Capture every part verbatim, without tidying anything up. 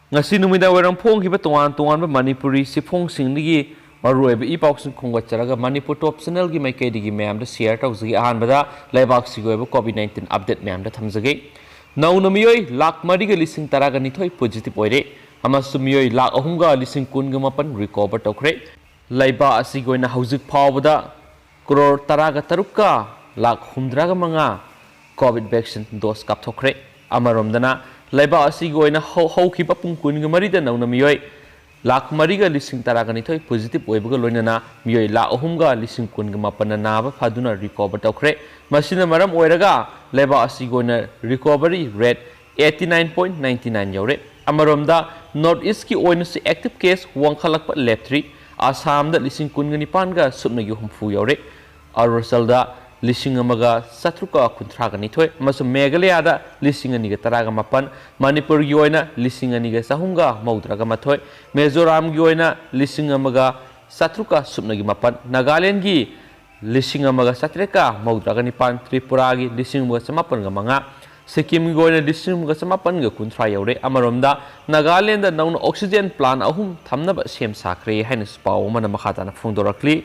ꯉꯁꯤ ꯅꯨꯃꯤꯗꯥꯡ ꯋꯥꯏꯔꯝ ꯐꯣꯡꯈꯤꯕ ꯇꯣꯉꯥꯟ ꯇꯣꯉꯥꯟꯕ ꯃꯅꯤꯄꯨꯔꯤ ꯆꯦꯐꯣꯡꯁꯤꯡꯗꯒꯤ ꯃꯔꯨꯑꯣꯏꯕ ꯏ ꯄꯥꯎꯁꯤꯡ ꯈꯣꯝꯒꯠꯆꯔꯒ ꯃꯅꯤꯄꯨꯔ ꯇꯣꯞ ꯆꯦꯅꯦꯜꯒꯤ ꯃꯥꯏꯀꯩꯗꯒꯤ ꯃꯌꯥꯝꯗ ꯁꯤꯌꯔ ꯇꯧꯖꯒꯦ꯫ ꯑꯍꯥꯟꯕꯗ ꯂꯩꯕꯥꯛꯁꯤꯒꯤ ꯑꯣꯏꯕ ꯀꯣꯚꯤꯗ ꯅꯥꯏꯟꯇꯤꯟ ꯑꯞꯗꯦꯠ ꯃꯌꯥꯝꯗ ꯊꯝꯖꯒꯦ꯫ ꯅꯧꯅ ꯃꯤꯑꯣꯏ ꯂꯥꯈ ꯃꯔꯤꯒ ꯂꯤꯁꯤꯡ ꯇꯔꯥꯒ ꯅꯤꯊꯣꯏ ꯄꯣꯖꯤꯇꯤꯚ ꯑꯣꯏꯔꯦ ꯑꯃꯁꯨꯡ ꯃꯤꯑꯣꯏ ꯂꯥꯈ ꯑꯍꯨꯝꯒ ꯂꯤꯁꯤꯡ ꯀꯨꯟꯒ ꯃꯥꯄꯟ ꯔꯤꯀꯣꯚꯔ ꯇꯧꯈ꯭ꯔꯦ꯫ ꯂꯩꯕꯥꯛ ꯑꯁꯤꯒꯤ ꯑꯣꯏꯅ ꯍꯧꯖꯤꯛ ꯐꯥꯎꯕꯗ ꯀ꯭ꯔꯣꯔ ꯇꯔꯥꯒ ꯇꯔꯨꯛꯀ ꯂꯥꯈ ꯍꯨꯝꯗ꯭ꯔꯥꯒ ꯃꯉꯥ ꯀꯣꯚꯤꯗ ꯚꯦꯛꯁꯤꯟ ꯗꯣꯁ ꯀꯥꯞꯊꯣꯛꯈ꯭ꯔꯦ꯫ ꯑꯃꯔꯣꯝꯗꯅ, ꯂꯩꯕꯥꯛ ꯑꯁꯤꯒꯤ ꯑꯣꯏꯅ ꯍꯧ-, ꯍꯧꯈꯤꯕ ꯄꯨꯡ ꯀꯨꯟꯒ ꯃꯔꯤꯗ ꯅꯧꯅ ꯃꯤꯑꯣꯏ ꯂꯥꯈ ꯃꯔꯤꯒ ꯂꯤꯁꯤꯡ ꯇꯔꯥꯒ ꯅꯤꯊꯣꯏ ꯄꯣꯖꯤꯇꯤꯚ ꯑꯣꯏꯕꯒ ꯂꯣꯏꯅꯅ ꯃꯤꯑꯣꯏ ꯂꯥꯈ ꯑꯍꯨꯝꯒ ꯂꯤꯁꯤꯡ ꯀꯨꯟꯒ ꯃꯥꯄꯟꯅ ꯅꯥꯕ ꯐꯗꯨꯅ ꯔꯤꯀꯣꯚꯔ ꯇꯧꯈ꯭ꯔꯦ꯫ ꯃꯁꯤꯅ ꯃꯔꯝ ꯑꯣꯏꯔꯒ ꯂꯩꯕꯥꯛ ꯑꯁꯤꯒꯤ ꯑꯣꯏꯅ recovery rate eighty nine point ninety nine ꯌꯧꯔꯦ꯫ ꯑꯃꯔꯣꯝꯗ, ꯅꯣꯔꯠ ꯏꯁꯀꯤ ꯑꯣꯏꯅꯁꯨ ꯑꯦꯛꯇꯤꯚ ꯀꯦꯁ ꯋꯥꯡꯈꯠꯂꯛꯄ ꯂꯦꯞꯇ꯭ꯔꯤ꯫ ꯑꯁꯥꯝꯗ ꯂꯤꯁꯤꯡ ꯀꯨꯟꯒ ꯅꯤꯄꯥꯟꯒ ꯁꯨꯞꯅꯒꯤ ꯍꯨꯝꯐꯨ ꯌꯧꯔꯦ꯫ ꯑꯔꯨꯅꯥꯆꯜꯗ ꯂꯤꯁꯤꯡ ꯑꯃꯒ ꯆꯥꯇ꯭ꯔꯨꯛꯀ ꯀꯨꯟꯊ꯭ꯔꯥꯒ ꯅꯤꯊꯣꯏ ꯑꯃꯁꯨꯡ ꯃꯦꯘꯥꯂꯌꯥꯗ ꯂꯤꯁꯤꯡ ꯑꯅꯤꯒ ꯇꯔꯥꯒ ꯃꯥꯄꯟ, ꯃꯅꯤꯄꯨꯔꯒꯤ ꯑꯣꯏꯅ ꯂꯤꯁꯤꯡ ꯑꯅꯤꯒ ꯆꯍꯨꯝꯒ ꯃꯧꯗ꯭ꯔꯥꯒ ꯃꯥꯊꯣꯏ, ꯃꯤꯖꯣꯔꯥꯝꯒꯤ ꯑꯣꯏꯅ ꯂꯤꯁꯤꯡ ꯑꯃꯒ ꯆꯥꯇ꯭ꯔꯨꯛꯀ ꯁꯨꯞꯅꯒꯤ ꯃꯥꯄꯟ, ꯅꯥꯒꯥꯂꯦꯟꯗꯒꯤ ꯂꯤꯁꯤꯡ ꯑꯃꯒ ꯆꯥꯇ꯭ꯔꯦꯠꯀ ꯃꯧꯗ꯭ꯔꯥꯒ ꯅꯤꯄꯥꯟ, ꯇ꯭ꯔꯤꯄꯨꯔꯥꯒꯤ ꯂꯤꯁꯤꯡ ꯑꯃꯒ ꯆꯃꯥꯄꯟꯒ ꯃꯉꯥ, ꯁꯤꯛꯀꯤꯝꯒꯤ ꯑꯣꯏꯅ ꯂꯤꯁꯤꯡ ꯑꯃꯒ ꯆꯃꯥꯄꯟꯒ ꯀꯨꯟꯊ꯭ꯔꯥ ꯌꯧꯔꯦ꯫ ꯑꯃꯔꯣꯝꯗ, ꯅꯥꯒꯥꯂꯦꯟꯗ ꯅꯧꯅ ꯑꯣꯛꯁꯤꯖꯦꯟ ꯄ꯭ꯂꯥꯟ ꯑꯍꯨꯝ ꯊꯝꯅꯕ ꯁꯦꯝ ꯁꯥꯈ꯭ꯔꯦ ꯍꯥꯏꯅꯁꯨ ꯄꯥꯎ ꯑꯃꯅ ꯃꯈꯥ ꯇꯥꯅ ꯐꯣꯡꯗꯣꯔꯛꯂꯤ꯫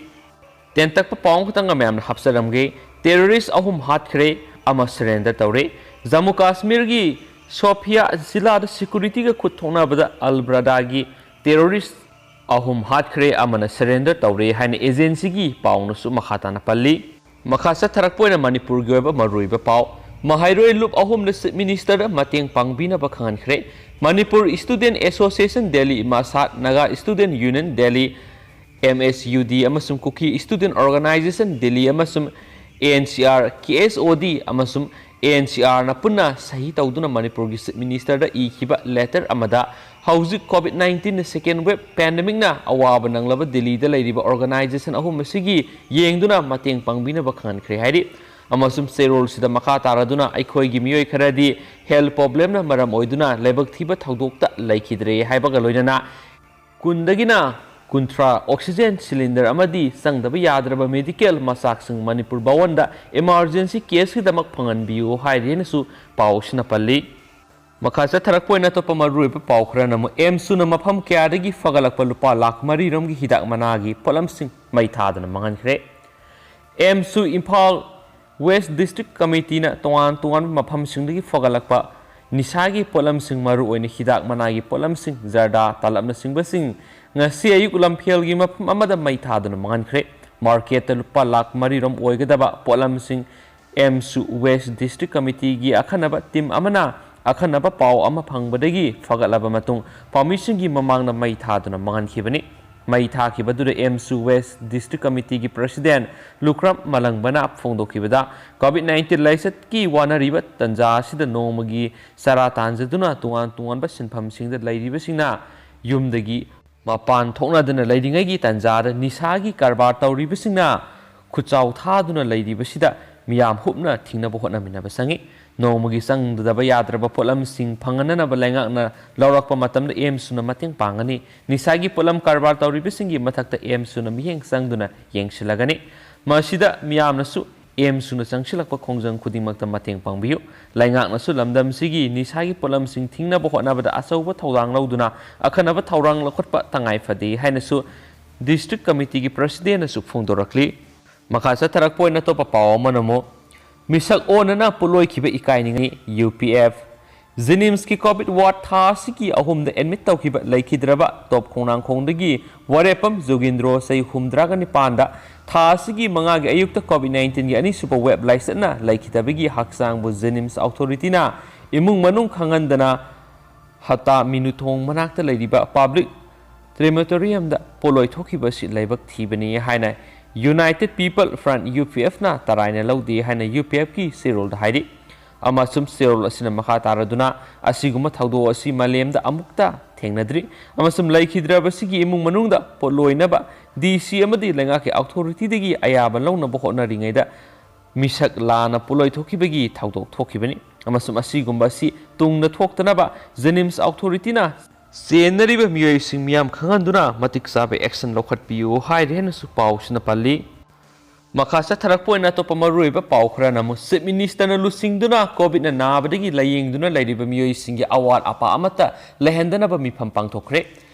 ꯇꯦꯟꯇꯛꯄ ꯄꯥꯎ ꯑꯃꯈꯛꯇꯪꯒ ꯃꯌꯥꯝꯅ ꯍꯥꯞꯆꯔꯝꯒꯦ꯫ ꯇꯦꯔꯣꯔꯤꯁ ꯑꯍꯨꯝ ꯍꯥꯠꯈ꯭ꯔꯦ, ꯑꯃ ꯁꯔꯦꯟꯗꯔ ꯇꯧꯔꯦ꯫ ꯖꯝꯃꯨ ꯀꯥꯁꯃꯤꯔꯒꯤ ꯁꯣꯐꯤꯌꯥ ꯖꯤꯂꯥꯗ ꯁꯦꯀ꯭ꯌꯨꯔꯤꯇꯤꯒ ꯈꯨꯠ ꯊꯣꯛꯅꯕꯗ ꯑꯜ ꯕ꯭ꯔꯗꯥꯒꯤ ꯇꯦꯔꯣꯔꯤꯁ ꯑꯍꯨꯝ ꯍꯥꯠꯈ꯭ꯔꯦ, ꯑꯃꯅ ꯁꯔꯦꯟꯗꯔ ꯇꯧꯔꯦ ꯍꯥꯏꯅ ꯑꯦꯖꯦꯟꯁꯤꯒꯤ ꯄꯥꯎꯅꯁꯨ ꯃꯈꯥ ꯇꯥꯅ ꯄꯜꯂꯤ꯫ ꯃꯈꯥ ꯆꯠꯊꯔꯛꯄ ꯑꯣꯏꯅ ꯃꯅꯤꯄꯨꯔꯒꯤ ꯑꯣꯏꯕ ꯃꯔꯨꯑꯣꯏꯕ ꯄꯥꯎ, ꯃꯍꯩꯔꯣꯏ ꯂꯨꯞ ꯑꯍꯨꯝꯅ ꯆꯤꯐ ꯃꯤꯅꯤꯁꯇꯔꯗ ꯃꯇꯦꯡ ꯄꯥꯡꯕꯤꯅꯕ ꯈꯪꯍꯟꯈ꯭ꯔꯦ꯫ ꯃꯅꯤꯄꯨꯔ ꯏꯁꯇꯨꯗꯦꯟ ꯑꯦꯁꯣꯁꯤꯌꯦꯁꯟ ꯗꯦꯜꯂꯤ, ꯃꯁꯥꯠ, Naga student union Delhi, M S U D, ꯑꯃꯁꯨꯡ ꯀꯨꯀꯤ ꯏꯁꯇꯨꯗꯦꯟ ꯑꯣꯔꯒꯅꯥꯏꯖꯦꯁꯟ ꯗꯦꯜꯂꯤ ꯑꯃꯁꯨꯡ ꯑꯦ ꯑꯦꯟ ꯁꯤ ꯑꯥꯔ, ꯀꯦ ꯑꯦꯁ ꯑꯣ ꯗꯤ ꯑꯃꯁꯨꯡ ꯑꯦ ꯑꯦꯟ ꯁꯤ ꯑꯥꯔꯅ ꯄꯨꯟꯅ ꯁꯍꯤ ꯇꯧꯗꯨꯅ ꯃꯅꯤꯄꯨꯔꯒꯤ ꯆꯤꯐ ꯃꯤꯅꯤꯁꯇꯔꯗ ꯏꯈꯤꯕ ꯂꯦꯇꯔ ꯑꯃꯗ ꯍꯧꯖꯤꯛ ꯀꯣꯚꯤꯗ ꯅꯥꯏꯟꯇꯤꯟ ꯁꯦꯀꯦꯟ ꯋꯦꯕ ꯄꯦꯟꯗꯦꯃꯤꯛꯅ ꯑꯋꯥꯕ ꯅꯪꯂꯕ ꯗꯦꯜꯂꯤꯗ ꯂꯩꯔꯤꯕ ꯑꯣꯔꯒꯅꯥꯏꯖꯦꯁꯟ ꯑꯍꯨꯝ ꯑꯁꯤꯒꯤ ꯌꯦꯡꯗꯨꯅ ꯃꯇꯦꯡ ꯄꯥꯡꯕꯤꯅꯕ ꯈꯪꯍꯟꯈ꯭ꯔꯦ ꯍꯥꯏꯔꯤ꯫ ꯑꯃꯁꯨꯡ ꯆꯦꯔꯣꯜꯁꯤꯗ ꯃꯈꯥ ꯇꯥꯔꯗꯨꯅ ꯑꯩꯈꯣꯏꯒꯤ ꯃꯤꯑꯣꯏ ꯈꯔꯗꯤ ꯍꯦꯜꯊ ꯄ꯭ꯔꯣꯕ꯭ꯂꯦꯝꯅ ꯃꯔꯝ ꯑꯣꯏꯗꯨꯅ ꯂꯥꯏꯕꯛ ꯊꯤꯕ ꯊꯧꯗꯣꯛꯇ ꯂꯩꯈꯤꯗ꯭ꯔꯦ ꯍꯥꯏꯕꯒ ꯂꯣꯏꯅꯅ ꯀꯨꯟꯗꯒꯤꯅ ꯀꯨꯟꯊ꯭ꯔꯥ ꯑꯣꯛꯁꯤꯖꯦꯟ ꯁꯤꯂꯤꯟꯗꯔ ꯑꯃꯗꯤ ꯆꯪꯗꯕ ꯌꯥꯗ꯭ꯔꯕ ꯃꯦꯗꯤꯀꯦꯜ ꯃꯆꯥꯛꯁꯤꯡ ꯃꯅꯤꯄꯨꯔ ꯚꯋꯟꯗ ꯏꯃꯥꯔꯖꯦꯟꯁꯤ ꯀꯦꯁꯀꯤꯗꯃꯛ ꯐꯪꯍꯟꯕꯤꯌꯨ ꯍꯥꯏꯔꯤ ꯍꯥꯏꯅꯁꯨ ꯄꯥꯎꯁꯤꯅ ꯄꯜꯂꯤ꯫ ꯃꯈꯥ ꯆꯠꯊꯔꯛꯄ ꯑꯣꯏꯅ ꯑꯇꯣꯞꯄ ꯃꯔꯨꯑꯣꯏꯕ ꯄꯥꯎ ꯈꯔꯅ ꯑꯃꯨꯛ ꯑꯦꯝꯁꯨꯅ ꯃꯐꯝ ꯀꯌꯥꯗꯒꯤ ꯐꯒꯠꯂꯛꯄ ꯂꯨꯄꯥ ꯂꯥꯈ ꯃꯔꯤ ꯔꯣꯝꯒꯤ ꯍꯤꯗꯥꯛ ꯃꯅꯥꯒꯤ ꯄꯣꯠꯂꯝꯁꯤꯡ ꯃꯩ ꯊꯥꯗꯨꯅ ꯃꯥꯡꯍꯟꯈ꯭ꯔꯦ꯫ ꯑꯦꯝꯁꯨ ꯏꯝꯐꯥꯜ ꯋꯦꯁ ꯗꯤꯁꯇ꯭ꯔꯤꯛ ꯀꯃꯤꯇꯤꯅ ꯇꯣꯉꯥꯟ ꯇꯣꯉꯥꯟꯕ ꯃꯐꯝꯁꯤꯡꯗꯒꯤ ꯐꯒꯠꯂꯛꯄ ꯅꯤꯁꯥꯒꯤ ꯄꯣꯠꯂꯝꯁꯤꯡ, ꯃꯔꯨꯑꯣꯏꯅ ꯍꯤꯗꯥꯛ ꯃꯅꯥꯒꯤ ꯄꯣꯠꯂꯝꯁꯤꯡ, ꯖꯔꯗꯥ, ꯇꯥꯂꯞꯅꯆꯤꯡꯕꯁꯤꯡ ꯉꯁꯤ ꯑꯌꯨꯛ ꯂꯝꯐꯦꯜꯒꯤ ꯃꯐꯝ ꯑꯃꯗ ꯃꯩ ꯊꯥꯗꯨꯅ ꯃꯥꯡꯍꯟꯈ꯭ꯔꯦ꯫ ꯃꯥꯔꯀꯦꯠꯇ ꯂꯨꯄꯥ ꯂꯥꯈ ꯃꯔꯤ ꯔꯣꯝ ꯑꯣꯏꯒꯗꯕ ꯄꯣꯠꯂꯝꯁꯤꯡ ꯑꯦꯝꯁꯨ ꯋꯦꯁ ꯗꯤꯁꯇ꯭ꯔꯤꯛ ꯀꯃꯤꯇꯤꯒꯤ ꯑꯈꯟꯅꯕ ꯇꯤꯝ ꯑꯃꯅ ꯑꯈꯟꯅꯕ ꯄꯥꯎ ꯑꯃ ꯐꯪꯕꯗꯒꯤ ꯐꯒꯠꯂꯕ ꯃꯇꯨꯡ ꯄꯥꯝꯕꯤꯁꯤꯡꯒꯤ ꯃꯃꯥꯡꯗ ꯃꯩ ꯊꯥꯗꯨꯅ ꯃꯥꯡꯍꯟꯈꯤꯕꯅꯤ꯫ ꯃꯩ ꯊꯥꯈꯤꯕꯗꯨꯗ ꯑꯦꯝꯁꯨ ꯋꯦꯁ ꯗꯤꯁꯇ꯭ꯔꯤꯛ ꯀꯃꯤꯇꯤꯒꯤ ꯄ꯭ꯔꯁꯤꯗꯦꯟ ꯂꯨꯈ꯭ꯔꯝ ꯃꯂꯪꯕꯅ ꯐꯣꯡꯗꯣꯛꯈꯤꯕꯗ, ꯀꯣꯚꯤꯗ ꯅꯥꯏꯟꯇꯤꯟ ꯂꯥꯏꯆꯠꯀꯤ ꯋꯥꯅꯔꯤꯕ ꯇꯟꯖꯥ ꯑꯁꯤꯗ ꯅꯣꯡꯃꯒꯤ ꯆꯔꯥ ꯇꯥꯟꯖꯗꯨꯅ ꯇꯣꯉꯥꯟ ꯇꯣꯉꯥꯟꯕ ꯁꯤꯟꯐꯝꯁꯤꯡꯗ ꯂꯩꯔꯤꯕꯁꯤꯡꯅ ꯌꯨꯝꯗꯒꯤ ꯃꯄꯥꯟ ꯊꯣꯛꯅꯗꯅ ꯂꯩꯔꯤꯉꯩꯒꯤ ꯇꯟꯖꯥꯗ ꯅꯤꯁꯥꯒꯤ ꯀꯔꯕꯥꯔ ꯇꯧꯔꯤꯕꯁꯤꯡꯅ ꯈꯨꯠꯆꯥꯎ ꯊꯥꯗꯨꯅ ꯂꯩꯔꯤꯕꯁꯤꯗ ꯃꯤꯌꯥꯝ ꯍꯨꯞꯅ ꯊꯤꯡꯅꯕ ꯍꯣꯠꯅꯃꯤꯟꯅꯕ ꯆꯪꯏ꯫ ꯅꯣꯡꯃꯒꯤ ꯆꯪꯗꯕ ꯌꯥꯗ꯭ꯔꯕ ꯄꯣꯠꯂꯝꯁꯤꯡ ꯐꯪꯍꯟꯅꯅꯕ ꯂꯩꯉꯥꯛꯅ ꯂꯧꯔꯛꯄ ꯃꯇꯝꯗ ꯑꯦꯝꯁꯨꯅ ꯃꯇꯦꯡ ꯄꯥꯡꯒꯅꯤ꯫ ꯅꯤꯁꯥꯒꯤ ꯄꯣꯠꯂꯝ ꯀꯔꯕꯥꯔ ꯇꯧꯔꯤꯕꯁꯤꯡꯒꯤ ꯃꯊꯛꯇ ꯑꯦꯝꯁꯨꯅ ꯃꯤꯠꯌꯦꯡ ꯆꯪꯗꯨꯅ ꯌꯦꯡꯁꯤꯜꯂꯒꯅꯤ꯫ ꯃꯁꯤꯗ ꯃꯤꯌꯥꯝꯅꯁꯨ ꯑꯦꯝꯁꯨꯅ ꯆꯪꯁꯤꯜꯂꯛꯄ ꯈꯣꯡꯖꯪ ꯈꯨꯗꯤꯡꯃꯛꯇ ꯃꯇꯦꯡ ꯄꯥꯡꯕꯤꯌꯨ꯫ ꯂꯩꯉꯥꯛꯅꯁꯨ ꯂꯝꯗꯝꯁꯤꯒꯤ ꯅꯤꯁꯥꯒꯤ ꯄꯣꯠꯂꯝꯁꯤꯡ ꯊꯤꯡꯅꯕ ꯍꯣꯠꯅꯕꯗ ꯑꯆꯧꯕ ꯊꯧꯗꯥꯡ ꯂꯧꯗꯨꯅ ꯑꯈꯟꯅꯕ ꯊꯧꯔꯥꯡ ꯂꯧꯈꯠꯄ ꯇꯉꯥꯏ ꯐꯗꯦ ꯍꯥꯏꯅꯁꯨ ꯗꯤꯁꯇ꯭ꯔꯤꯛ ꯀꯃꯤꯇꯤꯒꯤ ꯄ꯭ꯔꯁꯤꯗꯦꯟꯅꯁꯨ ꯐꯣꯡꯗꯣꯔꯛꯂꯤ꯫ ꯃꯈꯥ ꯆꯠꯊꯔꯛꯄ ꯑꯣꯏꯅ ꯑꯇꯣꯞꯄ ꯄꯥꯎ ꯑꯃꯅ ꯑꯃꯨꯛ ꯃꯤꯁꯛ ꯑꯣꯟꯅꯅ ꯄꯣꯠꯂꯣꯏꯈꯤꯕ ꯏꯀꯥꯏꯅꯤꯡꯉꯤ꯫ ꯌꯨ ꯄꯤ ꯑꯦꯐ ꯖꯦꯅꯤꯝꯁꯀꯤ ꯀꯣꯚꯤꯗ ꯋꯥꯔꯗ ꯊꯥ ꯑꯁꯤꯒꯤ ꯑꯍꯨꯝꯗ ꯑꯦꯗꯃꯤꯠ ꯇꯧꯈꯤꯕ ꯂꯩꯈꯤꯗ꯭ꯔꯕ ꯇꯣꯞ ꯈꯣꯡꯅꯥꯡꯈꯣꯡꯗꯒꯤ ꯋꯥꯔꯦꯞꯐꯝ ꯖꯣꯒꯤꯟꯗ꯭ꯔꯣ, ꯆꯍꯤ ꯍꯨꯝꯗ꯭ꯔꯥꯒ ꯅꯤꯄꯥꯟꯗ, ꯊꯥ ꯑꯁꯤꯒꯤ ꯃꯉꯥꯒꯤ ꯑꯌꯨꯛꯇ ꯀꯣꯚꯤꯗ ꯅꯥꯏꯟꯇꯤꯟꯒꯤ ꯑꯅꯤꯁꯨꯕ ꯋꯦꯕ ꯂꯥꯏꯆꯠꯅ ꯂꯩꯈꯤꯗꯕꯒꯤ ꯍꯛꯆꯥꯡꯕꯨ ꯖꯦꯅꯤꯝꯁ ꯑꯣꯊꯣꯔꯤꯇꯤꯅ ꯏꯃꯨꯡ ꯃꯅꯨꯡ ꯈꯪꯍꯟꯗꯅ ꯍꯇꯥ ꯃꯤꯅꯨꯊꯣꯡ ꯃꯅꯥꯛꯇ ꯂꯩꯔꯤꯕ ꯄꯕ꯭ꯂꯤꯛ ꯀ꯭ꯔꯦꯃꯦꯇꯣꯔꯤꯌꯝꯗ ꯄꯣꯠꯂꯣꯏ ꯊꯣꯛꯈꯤꯕꯁꯤ ꯂꯥꯏꯕꯛ ꯊꯤꯕꯅꯤ ꯍꯥꯏꯅ ꯌꯨꯅꯥꯏꯇꯦꯗ ꯄꯤꯄꯜ ꯐ꯭ꯔꯟꯠ, ꯌꯨ ꯄꯤ ꯑꯦꯐꯅ ꯇꯔꯥꯏꯅ ꯂꯧꯗꯦ ꯍꯥꯏꯅ ꯌꯨ ꯄꯤ ꯑꯦꯐꯀꯤ ꯆꯦꯔꯣꯜꯗ ꯍꯥꯏꯔꯤ꯫ ꯑꯃꯁꯨꯡ ꯆꯦꯔꯣꯜ ꯑꯁꯤꯅ ꯃꯈꯥ ꯇꯥꯔꯗꯨꯅ ꯑꯁꯤꯒꯨꯝꯕ ꯊꯧꯗꯣꯛ ꯑꯁꯤ ꯃꯥꯂꯦꯝꯗ ꯑꯃꯨꯛꯇ ꯊꯦꯡꯅꯗ꯭ꯔꯤ ꯑꯃꯁꯨꯡ ꯂꯩꯈꯤꯗ꯭ꯔꯕꯁꯤꯒꯤ ꯏꯃꯨꯡ ꯃꯅꯨꯡꯗ ꯄꯣꯠꯂꯣꯏꯅꯕ ꯗꯤ ꯁꯤ ꯑꯃꯗꯤ ꯂꯩꯉꯥꯛꯀꯤ ꯑꯣꯊꯣꯔꯤꯇꯤꯗꯒꯤ ꯑꯌꯥꯕ ꯂꯧꯅꯕ ꯍꯣꯠꯅꯔꯤꯉꯩꯗ ꯃꯤꯁꯛ ꯂꯥꯟꯅ ꯄꯣꯠꯂꯣꯏ ꯊꯣꯛꯈꯤꯕꯒꯤ ꯊꯧꯗꯣꯛ ꯊꯣꯛꯈꯤꯕꯅꯤ ꯑꯃꯁꯨꯡ ꯑꯁꯤꯒꯨꯝꯕ ꯑꯁꯤ ꯇꯨꯡꯗ ꯊꯣꯛꯇꯅꯕ ꯖꯦꯅꯤꯝꯁ ꯑꯣꯊꯣꯔꯤꯇꯤꯅ ꯆꯦꯟꯅꯔꯤꯕ ꯃꯤꯑꯣꯏꯁꯤꯡ ꯃꯤꯌꯥꯝ ꯈꯪꯍꯟꯗꯨꯅ ꯃꯇꯤꯛ ꯆꯥꯕ ꯑꯦꯛꯁꯟ ꯂꯧꯈꯠꯄꯤꯌꯨ ꯍꯥꯏꯔꯤ ꯍꯥꯏꯅꯁꯨ ꯄꯥꯎꯁꯤꯅ ꯄꯜꯂꯤ꯫ ꯃꯈꯥ ꯆꯠꯊꯔꯛꯄ ꯑꯣꯏꯅ ꯑꯇꯣꯞꯄ ꯃꯔꯨꯑꯣꯏꯕ ꯄꯥꯎ ꯈꯔꯅ ꯑꯃꯨꯛ Chief Minister ꯅ ꯂꯨꯆꯤꯡꯗꯨꯅ COVID ꯅ ꯅꯥꯕꯗꯒꯤ ꯂꯥꯌꯦꯡꯗꯨꯅ ꯂꯩꯔꯤꯕ ꯃꯤꯑꯣꯏꯁꯤꯡꯒꯤ ꯑꯋꯥꯠ ꯑꯄꯥ ꯑꯃꯠꯇ ꯂꯩꯍꯟꯗꯅꯕ ꯃꯤꯐꯝ ꯄꯥꯡꯊꯣꯛꯈ꯭ꯔꯦ꯫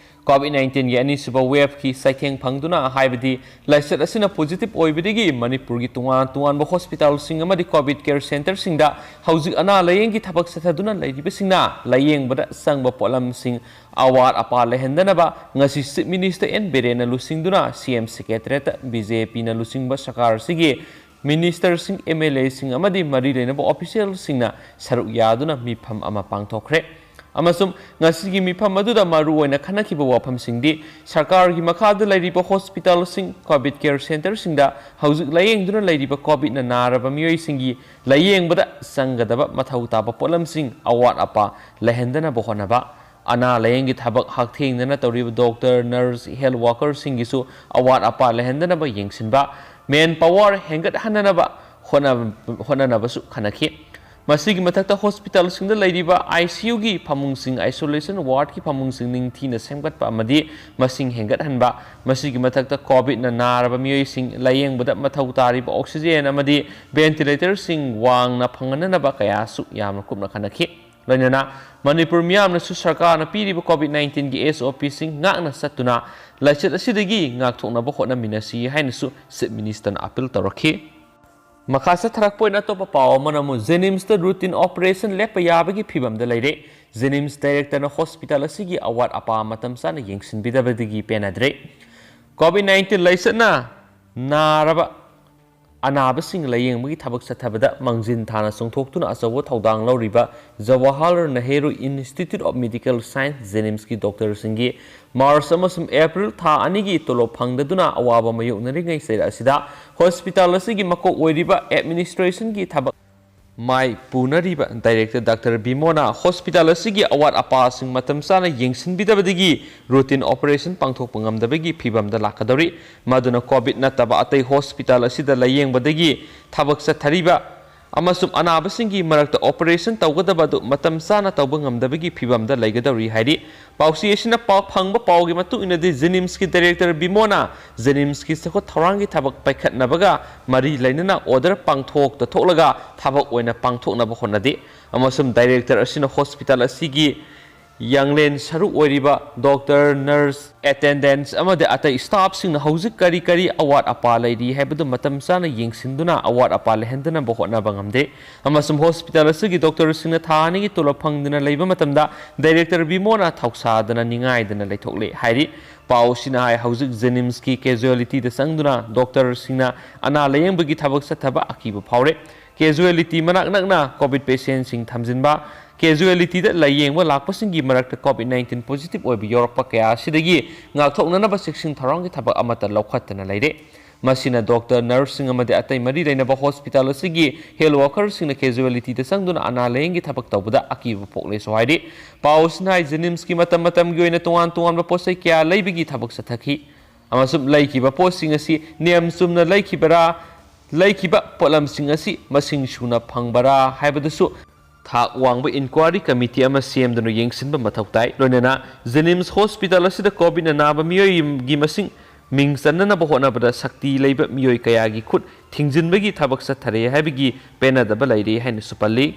COVID nineteen ꯒꯤ ꯑꯅꯤꯁꯨꯕ wave ꯀꯤ ꯆꯩꯊꯦꯡ ꯐꯪꯗꯨꯅ, ꯍꯥꯏꯕꯗꯤ ꯂꯥꯏꯆꯠ ꯑꯁꯤꯅ positive ꯑꯣꯏꯕꯗꯒꯤ ꯃꯅꯤꯄꯨꯔꯒꯤ ꯇꯣꯉꯥꯟ ꯇꯣꯉꯥꯟꯕ hospital ꯁꯤꯡ ꯑꯃꯗꯤ COVID care center ꯁꯤꯡꯗ ꯍꯧꯖꯤꯛ ꯑꯅꯥ ꯂꯥꯌꯦꯡꯒꯤ ꯊꯕꯛ ꯆꯠꯊꯗꯨꯅ ꯂꯩꯔꯤꯕꯁꯤꯡꯅ ꯂꯥꯌꯦꯡꯕꯗ ꯆꯪꯕ ꯄꯣꯠꯂꯝꯁꯤꯡ ꯑꯋꯥꯠ ꯑꯄꯥ ꯂꯩꯍꯟꯗꯅꯕ ꯉꯁꯤ Chief Minister ꯑꯦꯟ ꯕꯤꯔꯦꯟꯅ ꯂꯨꯆꯤꯡꯗꯨꯅ C M Secretariat ꯇ B J P ꯅ ꯂꯨꯆꯤꯡꯕ ꯁꯔꯀꯥꯔ ꯑꯁꯤꯒꯤ minister ꯁꯤꯡ, M L A ꯁꯤꯡ ꯑꯃꯗꯤ ꯃꯔꯤ ꯂꯩꯅꯕ official ꯁꯤꯡꯅ ꯁꯔꯨꯛ ꯌꯥꯗꯨꯅ ꯃꯤꯐꯝ ꯑꯃ ꯄꯥꯡꯊꯣꯛꯈ꯭ꯔꯦ꯫ ꯑꯃꯁꯨꯡ ꯉꯁꯤꯒꯤ ꯃꯤꯐꯝ ꯑꯗꯨꯗ ꯃꯔꯨꯑꯣꯏꯅ ꯈꯟꯅꯈꯤꯕ ꯋꯥꯐꯝꯁꯤꯡꯗꯤ ꯁꯔꯀꯥꯔꯒꯤ ꯃꯈꯥꯗ ꯂꯩꯔꯤꯕ hospital ꯁꯤꯡ, COVID care center ꯁꯤꯡꯗ ꯍꯧꯖꯤꯛ ꯂꯥꯌꯦꯡꯗꯨꯅ ꯂꯩꯔꯤꯕ COVID ꯅ ꯅꯥꯔꯕ ꯃꯤꯑꯣꯏꯁꯤꯡꯒꯤ ꯂꯥꯌꯦꯡꯕꯗ ꯆꯪꯒꯗꯕ ꯃꯊꯧ ꯇꯥꯕ ꯄꯣꯠꯂꯝꯁꯤꯡ ꯑꯋꯥꯠ ꯑꯄꯥ ꯂꯩꯍꯟꯗꯅꯕ ꯍꯣꯠꯅꯕ, ꯑꯅꯥ ꯂꯥꯌꯦꯡꯒꯤ ꯊꯕꯛ ꯍꯛꯊꯦꯡꯅꯅ ꯇꯧꯔꯤꯕ doctor, nurse, health worker ꯁꯤꯡꯒꯤꯁꯨ ꯑꯋꯥꯠ ꯑꯄꯥ ꯂꯩꯍꯟꯗꯅꯕ ꯌꯦꯡꯁꯤꯟꯕ, man power ꯍꯦꯟꯒꯠꯍꯟꯅꯅꯕ ꯍꯣꯠꯅ-, ꯍꯣꯠꯅꯅꯕꯁꯨ ꯈꯟꯅꯈꯤ꯫ ꯃꯁꯤꯒꯤ ꯃꯊꯛꯇ hospital ꯁꯤꯡꯗ ꯂꯩꯔꯤꯕ I C U ꯒꯤ ꯐꯃꯨꯡꯁꯤꯡ, isolation ward ꯀꯤ ꯐꯃꯨꯡꯁꯤꯡ ꯅꯤꯡꯊꯤꯅ ꯁꯦꯝꯒꯠꯄ ꯑꯃꯗꯤ ꯃꯁꯤꯡ ꯍꯦꯟꯒꯠꯍꯟꯕ, ꯃꯁꯤꯒꯤ ꯃꯊꯛꯇ COVID ꯅ ꯅꯥꯔꯕ ꯃꯤꯑꯣꯏꯁꯤꯡ ꯂꯥꯌꯦꯡꯕꯗ ꯃꯊꯧ ꯇꯥꯔꯤꯕ oxygen ꯑꯃꯗꯤ ventilator ꯁꯤꯡ ꯋꯥꯡꯅ ꯐꯪꯍꯟꯅꯅꯕ ꯀꯌꯥꯁꯨ ꯌꯥꯝꯅ ꯀꯨꯞꯅ ꯈꯟꯅꯈꯤ꯫ ꯂꯣꯏꯅꯅ ꯃꯅꯤꯄꯨꯔ ꯃꯤꯌꯥꯝꯅꯁꯨ ꯁꯔꯀꯥꯔꯅ ꯄꯤꯔꯤꯕ COVID nineteen ꯒꯤ S O P ꯁꯤꯡ ꯉꯥꯛꯅ ꯆꯠꯇꯨꯅ ꯂꯥꯏꯆꯠ ꯑꯁꯤꯗꯒꯤ ꯉꯥꯛꯊꯣꯛꯅꯕ ꯍꯣꯠꯅꯃꯤꯟꯅꯁꯤ ꯍꯥꯏꯅꯁꯨ Chief Minister ꯅ appeal ꯇꯧꯔꯛꯈꯤ꯫ ꯃꯈꯥ ꯆꯠꯊꯔꯛꯄ ꯑꯣꯏꯅ ꯑꯇꯣꯞꯄ ꯄꯥꯎ ꯑꯃꯅ ꯑꯃꯨꯛ JNIMS ꯇ routine operation ꯂꯦꯞꯄ ꯌꯥꯕꯒꯤ ꯐꯤꯕꯝꯗ ꯂꯩꯔꯦ꯫ JNIMS director ꯅ hospital ꯑꯁꯤꯒꯤ ꯑꯋꯥꯠ ꯑꯄꯥ ꯃꯇꯝ ꯆꯥꯅ ꯌꯦꯡꯁꯤꯟꯕꯤꯗꯕꯗꯒꯤ ꯄꯦꯟꯅꯗ꯭ꯔꯦ꯫ COVID nineteen ꯂꯥꯏꯆꯠꯅ ꯅꯥꯔꯕ ꯑꯅꯥꯕꯁꯤꯡ ꯂꯥꯌꯦꯡꯕꯒꯤ ꯊꯕꯛ ꯆꯠꯊꯕꯗ ꯃꯥꯡꯖꯤꯟ ꯊꯥꯅ ꯆꯣꯡꯊꯣꯛꯇꯨꯅ ꯑꯆꯧꯕ ꯊꯧꯗꯥꯡ ꯂꯧꯔꯤꯕ Jawaharlal Nehru Institute of Medical Science, JNIMS ꯀꯤ doctor ꯁꯤꯡꯒꯤ March ꯑꯃꯁꯨꯡ April ꯊꯥ ꯑꯅꯤꯒꯤ ꯇꯣꯂꯣꯞ ꯐꯪꯗꯗꯨꯅ ꯑꯋꯥꯕ ꯃꯥꯌꯣꯛꯅꯔꯤꯉꯩ ꯆꯩꯔꯛ ꯑꯁꯤꯗ hospital ꯑꯁꯤꯒꯤ ꯃꯀꯣꯛ ꯑꯣꯏꯔꯤꯕ administration ꯒꯤ ꯊꯕꯛ ꯃꯥꯏ ꯄꯨꯅꯔꯤꯕ director doctor ꯕꯤꯃꯣꯅ hospital ꯑꯁꯤꯒꯤ ꯑꯋꯥꯠ ꯑꯄꯥꯁꯤꯡ ꯃꯇꯝ ꯆꯥꯅ ꯌꯦꯡꯁꯤꯟꯕꯤꯗꯕꯗꯒꯤ routine operation ꯄꯥꯡꯊꯣꯛꯄ ꯉꯝꯗꯕꯒꯤ ꯐꯤꯕꯝꯗ ꯂꯥꯛꯀꯗꯧꯔꯤ꯫ ꯃꯗꯨꯅ COVID ꯅꯠꯇꯕ ꯑꯇꯩ hospital ꯑꯁꯤꯗ ꯂꯥꯌꯦꯡꯕꯗꯒꯤ ꯊꯕꯛ ꯆꯠꯊꯔꯤꯕ ꯑꯃꯁꯨꯡ ꯑꯅꯥꯕꯁꯤꯡꯒꯤ ꯃꯔꯛꯇ operation ꯇꯧꯒꯗꯕ ꯑꯗꯨ ꯃꯇꯝ ꯆꯥꯅ ꯇꯧꯕ ꯉꯝꯗꯕꯒꯤ ꯐꯤꯚꯝꯗ ꯂꯩꯒꯗꯧꯔꯤ ꯍꯥꯏꯔꯤ꯫ ꯄꯥꯎꯆꯦ ꯑꯁꯤꯅ ꯄꯥꯎ ꯐꯪꯕ ꯄꯥꯎꯒꯤ ꯃꯇꯨꯡ ꯏꯟꯅꯗꯤ, JNIMSꯀꯤ director ꯕꯤꯃꯣꯅ JNIMSꯀꯤ ꯆꯥꯎꯈꯠ ꯊꯧꯔꯥꯡꯒꯤ ꯊꯕꯛ ꯄꯥꯏꯈꯠꯅꯕꯒ ꯃꯔꯤ ꯂꯩꯅꯅ order ꯄꯥꯡꯊꯣꯛꯇ ꯊꯣꯛꯂꯒ ꯊꯕꯛ ꯑꯣꯏꯅ ꯄꯥꯡꯊꯣꯛꯅꯕ ꯍꯣꯠꯅꯗꯦ, ꯑꯃꯁꯨꯡ director ꯑꯁꯤꯅ hospital ꯑꯁꯤꯒꯤ ꯌꯥꯡꯂꯦꯟ ꯁꯔꯨꯛ ꯑꯣꯏꯔꯤꯕ doctor, nurse, attendants ꯑꯃꯗꯤ ꯑꯇꯩ staffꯁꯤꯡꯅ ꯍꯧꯖꯤꯛ ꯀꯔꯤ ꯀꯔꯤ ꯑꯋꯥꯠ ꯑꯄꯥ ꯂꯩꯔꯤ ꯍꯥꯏꯕꯗꯨ ꯃꯇꯝ ꯆꯥꯅ ꯌꯦꯡꯁꯤꯟꯗꯨꯅ ꯑꯋꯥꯠ ꯑꯄꯥ ꯂꯩꯍꯟꯗꯅꯕ ꯍꯣꯠꯅꯕ ꯉꯝꯗꯦ, ꯑꯃꯁꯨꯡ hospital ꯑꯁꯤꯒꯤ doctorꯁꯤꯡꯅ ꯊꯥ ꯑꯅꯤꯒꯤ ꯇꯣꯂꯣꯞ ꯐꯪꯗꯅ ꯂꯩꯕ ꯃꯇꯝꯗ director ꯕꯤꯃꯣꯅ ꯊꯧꯁꯥꯗꯅ ꯅꯤꯡꯉꯥꯏꯗꯅ ꯂꯩꯊꯣꯛꯂꯦ ꯍꯥꯏꯔꯤ꯫ ꯄꯥꯎ ꯑꯁꯤꯅ ꯍꯥꯏ, ꯍꯧꯖꯤꯛ JNIMSꯀꯤ casualtyꯗ ꯆꯪꯗꯨꯅ doctorꯁꯤꯡꯅ ꯑꯅꯥ ꯂꯥꯌꯦꯡꯕꯒꯤ ꯊꯕꯛ ꯆꯠꯊꯕ ꯑꯀꯤꯕ ꯐꯥꯎꯔꯦ꯫ Casualty ꯃꯅꯥꯛ ꯅꯛꯅ COVID patientꯁꯤꯡ ꯊꯝꯖꯤꯟꯕ, casualtyꯗ ꯂꯥꯌꯦꯡꯕ ꯂꯥꯛꯄꯁꯤꯡꯒꯤ ꯃꯔꯛꯇ COVID nineteen positive ꯑꯣꯏꯕ ꯌꯥꯎꯔꯛꯄ ꯀꯌꯥ ꯑꯁꯤꯗꯒꯤ ꯉꯥꯛꯊꯣꯛꯅꯅꯕ ꯆꯦꯛꯁꯤꯟ ꯊꯧꯔꯥꯡꯒꯤ ꯊꯕꯛ ꯑꯃꯠꯇ ꯂꯧꯈꯠꯇꯅ ꯂꯩꯔꯦ꯫ ꯃꯁꯤꯅ doctor, nurseꯁꯤꯡ ꯑꯃꯗꯤ ꯑꯇꯩ ꯃꯔꯤ ꯂꯩꯅꯕ hospital ꯑꯁꯤꯒꯤ health workerꯁꯤꯡꯅ casualtyꯗ ꯆꯪꯗꯨꯅ ꯑꯅꯥ ꯂꯥꯌꯦꯡꯒꯤ ꯊꯕꯛ ꯇꯧꯕꯗ ꯑꯀꯤꯕ ꯄꯣꯛꯂꯦꯁꯨ ꯍꯥꯏꯔꯤ꯫ ꯄꯥꯎ ꯑꯁꯤꯅ ꯍꯥꯏ, JNIMSꯀꯤ ꯃꯇꯝ ꯃꯇꯝꯒꯤ ꯑꯣꯏꯅ ꯇꯣꯉꯥꯟ ꯇꯣꯉꯥꯟꯕ ꯄꯣꯠꯆꯩ ꯀꯌꯥ ꯂꯩꯕꯒꯤ ꯊꯕꯛ ꯆꯠꯊꯈꯤ, ꯑꯃꯁꯨꯡ ꯂꯩꯈꯤꯕ ꯄꯣꯠꯁꯤꯡ ꯑꯁꯤ ꯅꯤꯌꯝ ꯆꯨꯝꯅ ꯂꯩꯈꯤꯕꯔꯥ, ꯂꯩꯈꯤꯕ ꯄꯣꯠꯂꯝꯁꯤꯡ ꯑꯁꯤ ꯃꯁꯤꯡ ꯁꯨꯅ ꯐꯪꯕꯔꯥ ꯍꯥꯏꯕꯗꯨꯁꯨ ꯊꯥꯛ ꯋꯥꯡꯕ inquiry committee ꯑꯃ ꯁꯦꯝꯗꯨꯅ ꯌꯦꯡꯁꯤꯟꯕ ꯃꯊꯧ ꯇꯥꯏ꯫ ꯂꯣꯏꯅꯅ JNIMS hospital ꯑꯁꯤꯗ COVIDꯅ ꯅꯥꯕ ꯃꯤꯑꯣꯏꯒꯤ ꯃꯁꯤꯡ ꯃꯤꯡ ꯆꯟꯅꯅꯕ ꯍꯣꯠꯅꯕꯗ ꯁꯛꯇꯤ ꯂꯩꯕ ꯃꯤꯑꯣꯏ ꯀꯌꯥꯒꯤ ꯈꯨꯠ ꯊꯤꯡꯖꯤꯟꯕꯒꯤ ꯊꯕꯛ ꯆꯠꯊꯔꯦ ꯍꯥꯏꯕꯒꯤ ꯄꯦꯟꯅꯗꯕ ꯂꯩꯔꯤ ꯍꯥꯏꯅꯁꯨ ꯄꯜꯂꯤ꯫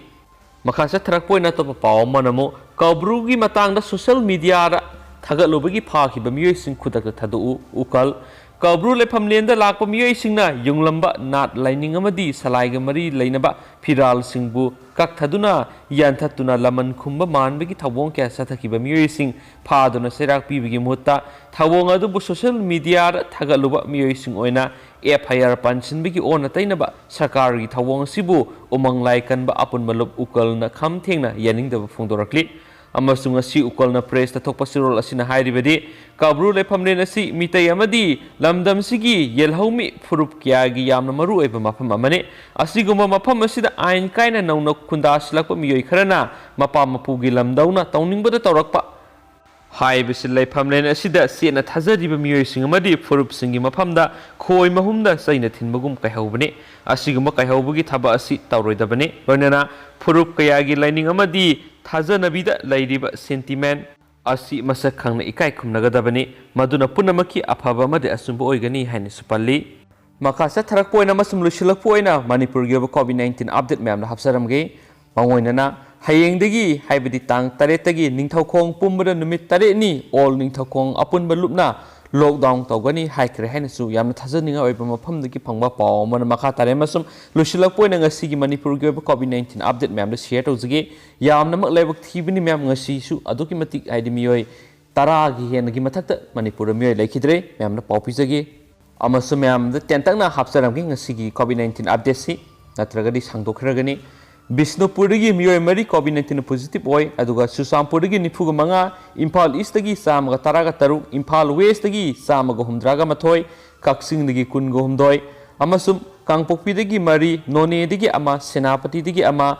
ꯃꯈꯥ ꯆꯠꯊꯔꯛꯄ ꯑꯣꯏꯅ ꯑꯇꯣꯞꯄ ꯄꯥꯎ ꯑꯃꯅ ꯑꯃꯨꯛ ꯀꯧꯕ꯭ꯔꯨꯒꯤ ꯃꯇꯥꯡꯗ social mediaꯗ ꯊꯥꯒꯠꯂꯨꯕꯒꯤ ꯐꯥꯈꯤꯕ ꯃꯤꯑꯣꯏꯁꯤꯡ ꯈꯨꯗꯛꯇ ꯊꯥꯗꯣꯛꯎ, ꯎꯀꯜ꯫ ꯀꯧꯕ꯭ꯔꯨ ꯂꯩꯐꯝꯂꯦꯟꯗ ꯂꯥꯛꯄ ꯃꯤꯑꯣꯏꯁꯤꯡꯅ ꯌꯨꯡꯂꯝꯕ ꯅꯥꯠ ꯂꯥꯏꯅꯤꯡ ꯑꯃꯗꯤ ꯁꯂꯥꯏꯒ ꯃꯔꯤ ꯂꯩꯅꯕ ꯐꯤꯔꯥꯜꯁꯤꯡꯕꯨ ꯀꯛꯊꯗꯨꯅ ꯌꯥꯟꯊꯠꯇꯨꯅ ꯂꯃꯟ ꯈꯨꯝꯕ ꯃꯥꯟꯕꯒꯤ ꯊꯧꯑꯣꯡ ꯀꯌꯥ ꯆꯠꯊꯈꯤꯕ ꯃꯤꯑꯣꯏꯁꯤꯡ ꯐꯥꯗꯨꯅ ꯆꯩꯔꯥꯛ ꯄꯤꯕꯒꯤ ꯃꯍꯨꯠꯇ ꯊꯧꯑꯣꯡ ꯑꯗꯨꯕꯨ social mediaꯗ ꯊꯥꯒꯠꯂꯨꯕ ꯃꯤꯑꯣꯏꯁꯤꯡ ꯑꯣꯏꯅ FIR ꯄꯥꯟꯁꯤꯟꯕꯒꯤ ꯑꯣꯟꯅ ꯇꯩꯅꯕ ꯁꯔꯀꯥꯔꯒꯤ ꯊꯧꯑꯣꯡ ꯑꯁꯤꯕꯨ ꯎꯃꯪ ꯂꯥꯏ ꯀꯟꯕ ꯑꯄꯨꯟꯕ ꯂꯨꯞ ꯎꯀꯜꯅ ꯈꯝ ꯊꯦꯡꯅ ꯌꯥꯅꯤꯡꯗꯕ ꯐꯣꯡꯗꯣꯔꯛꯂꯤ꯫ ꯑꯃꯁꯨꯡ ꯉꯁꯤ ꯎꯀꯜꯅ pressꯇ ꯊꯣꯛꯄ ꯆꯦꯔꯣꯜ ꯑꯁꯤꯅ ꯍꯥꯏꯔꯤꯕꯗꯤ, ꯀꯧꯕ꯭ꯔꯨ ꯂꯩꯐꯝꯂꯦꯟ ꯑꯁꯤ ꯃꯤꯇꯩ ꯑꯃꯗꯤ ꯂꯝꯗꯝꯁꯤꯒꯤ ꯌꯦꯜꯍꯧꯃꯤ ꯐꯨꯔꯨꯞ ꯀꯌꯥꯒꯤ ꯌꯥꯝꯅ ꯃꯔꯨ ꯑꯣꯏꯕ ꯃꯐꯝ ꯑꯃꯅꯤ꯫ ꯑꯁꯤꯒꯨꯝꯕ ꯃꯐꯝ ꯑꯁꯤꯗ ꯑꯥꯏꯟ ꯀꯥꯏꯅ ꯅꯧꯅ ꯈꯨꯟꯗꯥꯁꯤꯜꯂꯛꯄ ꯃꯤꯑꯣꯏ ꯈꯔꯅ ꯃꯄꯥ ꯃꯄꯨꯒꯤ ꯂꯝꯗꯧꯅ ꯇꯧꯅꯤꯡꯕꯗ ꯇꯧꯔꯛꯄ ꯍꯥꯏꯔꯤꯕꯁꯤ ꯂꯩꯐꯝꯂꯦꯟ ꯑꯁꯤꯗ ꯆꯦꯠꯅ ꯊꯥꯖꯔꯤꯕ ꯃꯤꯑꯣꯏꯁꯤꯡ ꯑꯃꯗꯤ ꯐꯨꯔꯨꯞꯁꯤꯡꯒꯤ ꯃꯐꯝꯗ ꯈꯣꯏ ꯃꯍꯨꯝꯗ ꯆꯩꯅ ꯊꯤꯟꯕꯒꯨꯝ ꯀꯥꯏꯍꯧꯕꯅꯤ꯫ ꯑꯁꯤꯒꯨꯝꯕ ꯀꯥꯏꯍꯧꯕꯒꯤ ꯊꯕꯛ ꯑꯁꯤ ꯇꯧꯔꯣꯏꯗꯕꯅꯤ꯫ ꯂꯣꯏꯅꯅ ꯐꯨꯔꯨꯞ ꯀꯌꯥꯒꯤ ꯂꯥꯏꯅꯤꯡ ꯑꯃꯗꯤ ꯊꯥꯖꯅꯕꯤꯗ ꯂꯩꯔꯤꯕ sentiment ꯑꯁꯤ ꯃꯁꯛ ꯈꯪꯅ ꯏꯀꯥꯏ ꯈꯨꯝꯅꯒꯗꯕꯅꯤ꯫ ꯃꯗꯨꯅ ꯄꯨꯝꯅꯃꯛꯀꯤ ꯑꯐꯕ ꯑꯃꯗꯤ ꯑꯆꯨꯝꯕ ꯑꯣꯏꯒꯅꯤ ꯍꯥꯏꯅꯁꯨ ꯄꯜꯂꯤ꯫ ꯃꯈꯥ ꯆꯠꯊꯔꯛꯄ ꯑꯣꯏꯅ ꯑꯃꯁꯨꯡ ꯂꯣꯏꯁꯤꯜꯂꯛꯄ ꯑꯣꯏꯅ ꯃꯅꯤꯄꯨꯔꯒꯤ ꯑꯣꯏꯕ COVID nineteen update ꯃꯌꯥꯝꯗ ꯍꯥꯞꯆꯔꯝꯒꯦ꯫ ꯃꯥꯡꯑꯣꯏꯅꯅ ꯍꯌꯦꯡꯗꯒꯤ, ꯍꯥꯏꯕꯗꯤ ꯇꯥꯡ ꯇꯔꯦꯠꯇꯒꯤ ꯅꯤꯡꯊꯧꯈꯣꯡ ꯄꯨꯝꯕꯗ ꯅꯨꯃꯤꯠ ꯇꯔꯦꯠꯅꯤ ꯑꯣꯜ ꯅꯤꯡꯊꯧꯈꯣꯡ ꯑꯄꯨꯟꯕ ꯂꯨꯞꯅ lockdown ꯇꯧꯒꯅꯤ ꯍꯥꯏꯈ꯭ꯔꯦ ꯍꯥꯏꯅꯁꯨ ꯌꯥꯝꯅ ꯊꯥꯖꯅꯤꯡꯉꯥꯏ ꯑꯣꯏꯕ ꯃꯐꯝꯗꯒꯤ ꯐꯪꯕ ꯄꯥꯎ ꯑꯃꯅ ꯃꯈꯥ ꯇꯥꯔꯦ꯫ ꯑꯃꯁꯨꯡ ꯂꯣꯏꯁꯤꯜꯂꯛꯄ ꯑꯣꯏꯅ ꯉꯁꯤꯒꯤ ꯃꯅꯤꯄꯨꯔꯒꯤ ꯑꯣꯏꯕ COVID nineteen update ꯃꯌꯥꯝꯗ share ꯇꯧꯖꯒꯦ꯫ ꯌꯥꯝꯅꯃꯛ ꯂꯥꯏꯕꯛ ꯊꯤꯕꯅꯤ ꯃꯌꯥꯝ, ꯉꯁꯤꯁꯨ ꯑꯗꯨꯛꯀꯤ ꯃꯇꯤꯛ, ꯍꯥꯏꯗꯤ ꯃꯤꯑꯣꯏ ꯇꯔꯥꯒꯤ ꯍꯦꯟꯅꯒꯤ ꯃꯊꯛꯇ ꯃꯅꯤꯄꯨꯔꯗ ꯃꯤꯑꯣꯏ ꯂꯩꯈꯤꯗ꯭ꯔꯦ꯫ ꯃꯌꯥꯝꯅ ꯄꯥꯎ ꯄꯤꯖꯒꯦ꯫ ꯑꯃꯁꯨꯡ ꯃꯌꯥꯝꯗ ꯇꯦꯟꯇꯛꯅ ꯍꯥꯞꯆꯔꯝꯒꯦ ꯉꯁꯤꯒꯤ COVID nineteen update ꯁꯤ, ꯅꯠꯇ꯭ꯔꯒꯗꯤ ꯁꯥꯡꯗꯣꯛꯈ꯭ꯔꯒꯅꯤ꯫ ꯕꯤꯁꯅꯨꯄꯨꯔꯗꯒꯤ ꯃꯤꯑꯣꯏ ꯃꯔꯤ COVID nineteen positive ꯑꯣꯏ, ꯑꯗꯨꯒ ꯆꯨꯔꯆꯥꯟꯄꯨꯔꯗꯒꯤ ꯅꯤꯐꯨꯒ ꯃꯉꯥ, ꯏꯝꯐꯥꯜ ꯏꯁꯇꯒꯤ ꯆꯥꯝꯃꯒ ꯇꯔꯥꯒ ꯇꯔꯨꯛ, ꯏꯝꯐꯥꯜ ꯋꯦꯁꯇꯒꯤ ꯆꯥꯝꯃꯒ ꯍꯨꯝꯗ꯭ꯔꯥꯒ ꯃꯥꯊꯣꯏ, ꯀꯛꯆꯤꯡꯗꯒꯤ ꯀꯨꯟꯒ ꯍꯨꯝꯗꯣꯏ, ꯑꯃꯁꯨꯡ ꯀꯥꯡꯄꯣꯛꯄꯤꯗꯒꯤ ꯃꯔꯤ, ꯅꯣꯅꯦꯗꯒꯤ ꯑꯃ, ꯁꯦꯅꯥꯄꯇꯤꯗꯒꯤ ꯑꯃ,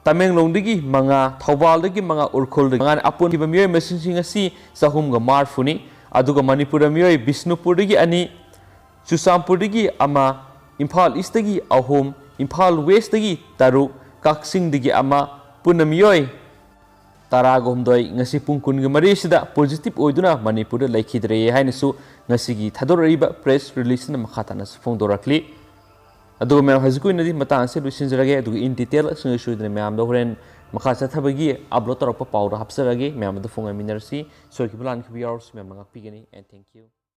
ꯇꯃꯦꯡꯂꯣꯡꯗꯒꯤ ꯃꯉꯥ, ꯊꯧꯕꯥꯜꯗꯒꯤ ꯃꯉꯥ, ꯎꯈ꯭ꯔꯨꯜꯗꯒꯤ ꯃꯉꯥ, ꯑꯄꯨꯟꯕ ꯃꯤꯑꯣꯏ ꯃꯁꯤꯡꯁꯤꯡ ꯑꯁꯤ ꯆꯍꯨꯝꯒ ꯃꯔꯤꯐꯨꯅꯤ꯫ ꯑꯗꯨꯒ ꯃꯅꯤꯄꯨꯔꯗ ꯃꯤꯑꯣꯏ ꯕꯤꯁꯅꯨꯄꯨꯔꯗꯒꯤ ꯑꯅꯤ, ꯆꯨꯔꯆꯥꯟꯄꯨꯔꯗꯒꯤ ꯑꯃ, ꯏꯝꯐꯥꯜ ꯏꯁꯇꯒꯤ ꯑꯍꯨꯝ, ꯏꯝꯐꯥꯜ ꯋꯦꯁꯇꯒꯤ ꯇꯔꯨꯛ, ꯀꯛꯆꯤꯡꯗꯒꯤ ꯑꯃ, ꯄꯨꯟꯅ ꯃꯤꯑꯣꯏ ꯇꯔꯥꯒ ꯍꯨꯝꯗꯣꯏ꯫ ꯉꯁꯤ ꯄꯨꯡ ꯀꯨꯟꯒ ꯃꯔꯤꯁꯤꯗ positive ꯑꯣꯏꯗꯨꯅ ꯃꯅꯤꯄꯨꯔꯗ ꯂꯩꯈꯤꯗ꯭ꯔꯦ ꯍꯥꯏꯅꯁꯨ ꯉꯁꯤꯒꯤ ꯊꯥꯗꯣꯔꯛꯏꯕ press release ꯁꯤꯅ ꯃꯈꯥ ꯇꯥꯅꯁꯨ ꯐꯣꯡꯗꯣꯔꯛꯂꯤ꯫ ꯑꯗꯨꯒ ꯃꯌꯥꯝ, ꯍꯧꯖꯤꯛꯀꯤ ꯑꯣꯏꯅꯗꯤ ꯃꯇꯥꯡ ꯑꯁꯤꯗ ꯂꯣꯏꯁꯤꯟꯖꯔꯒꯦ, ꯑꯗꯨꯒ in detail ꯑꯁꯤꯡ ꯁꯣꯏꯗꯅ ꯃꯌꯥꯝꯗ ꯍꯣꯔꯦꯟ ꯃꯈꯥ ꯆꯠꯊꯕꯒꯤ upload ꯇꯧꯔꯛꯄ ꯄꯥꯎꯗ ꯍꯥꯞꯆꯔꯒꯦ꯫ ꯃꯌꯥꯝ ꯑꯗꯨ ꯐꯣꯡꯉꯥꯏꯃꯤꯟꯅꯔꯁꯤ꯫ ꯁꯣꯏꯈꯤꯕ ꯂꯥꯟꯈꯤꯕ ꯌꯥꯎꯔꯁꯨ ꯃꯌꯥꯝꯅ ꯉꯥꯛꯄꯤꯒꯅꯤ꯫ And thank you꯫